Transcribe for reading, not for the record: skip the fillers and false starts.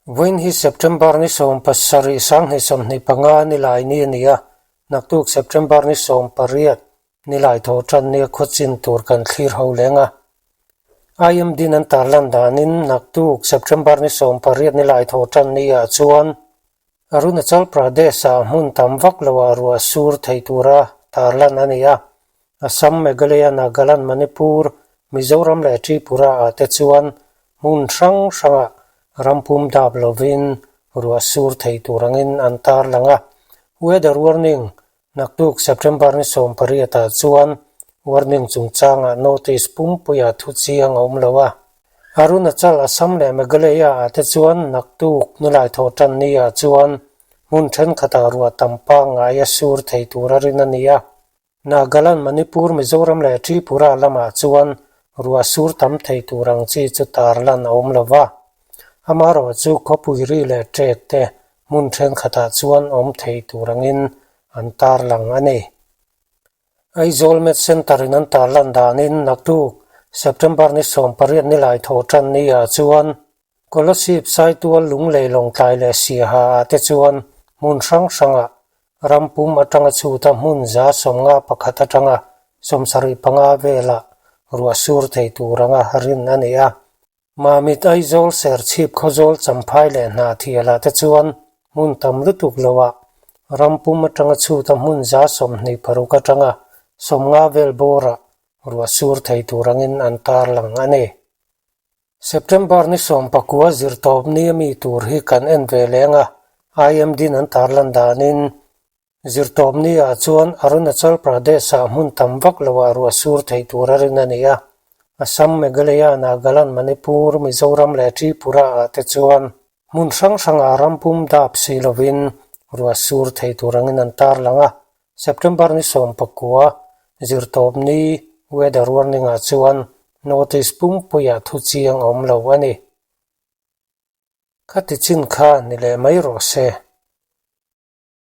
Vawiin hi September ni 17 2025 nilai ni a ni a, naktuk September ni 18 nilai thaw tan nia khawchin tur kan thlir ho leng a. IMD in an tarlan danin naktuk September ni 18 nilai thaw tan niah chuan Arunachal Pradesh-ah hmun tam vak loah ruah sur thei tura tarlan a ni a, Assam, Meghalaya, Nagaland, Manipur, Mizoram leh Tripura-ah te chuan hmun hrang hrangah rampum dap lovin ruah sur thei tur angin an tarlang a. Weather warning, Naktuk September ni 18 ah chuan warning chungchangah notice pumpuia thu chiang a awm lo a. Arunachal, Assam leh Meghalaya-ah te chuan naktuk nilai thawh tan ni-ah chuan hmun thenkhatah ruah tam pangngai a sur thei tur a rin a ni a. Nagaland, Manipur, Mizoram leh Tripura lamah chuan ruah sur tam thei tur ang chi chu tarlan a awm lo va. Amaherawhchu khawpui ri leh ṭek te hmun thenkhatah chuan awm thei tur angin an tarlang a ni. Aizawl Med Centre in an tarlan danin naktuk September ni 18 nilai thaw tan ni ah chuan Kolasib Saitual Lunglei Lawngtlai leh Siaha ah te chuan hmun hrang hrangah ram pum atanga chhuta hmun 51 atanga 75 velah ruah sur thei tur anga rin a ni a. Mamit Aizawl Serchhip Khawzawl Champhai leh Hnahthialah te chuan hmun tam lutuk loah ram pum atanga chhuta hmun 26 atanga 50 vel bawrah ruah sur thei tur angin an tarlang a ni. September ni 19 zirtawp ni ami tur hi kan en ve leng a, IMD in an tarlan danin Zirtawp ni ah chuan Arunachal Pradesh-ah hmun tam vak loah ruah sur thei tur a rin a ni a, Assam, Meghalaya, Nagaland, Manipur, Mizoram leh Tripura-ah te chuan hmun hrang hrangah ram pum dap si lovin ruah sur thei tur angin an tarlang a. September ni 19, Zirtawp ni weather warning-ah chuan notice pumpuiah thu chiang a awm lo a ni. Khati chin kha ni leh mai rawh se.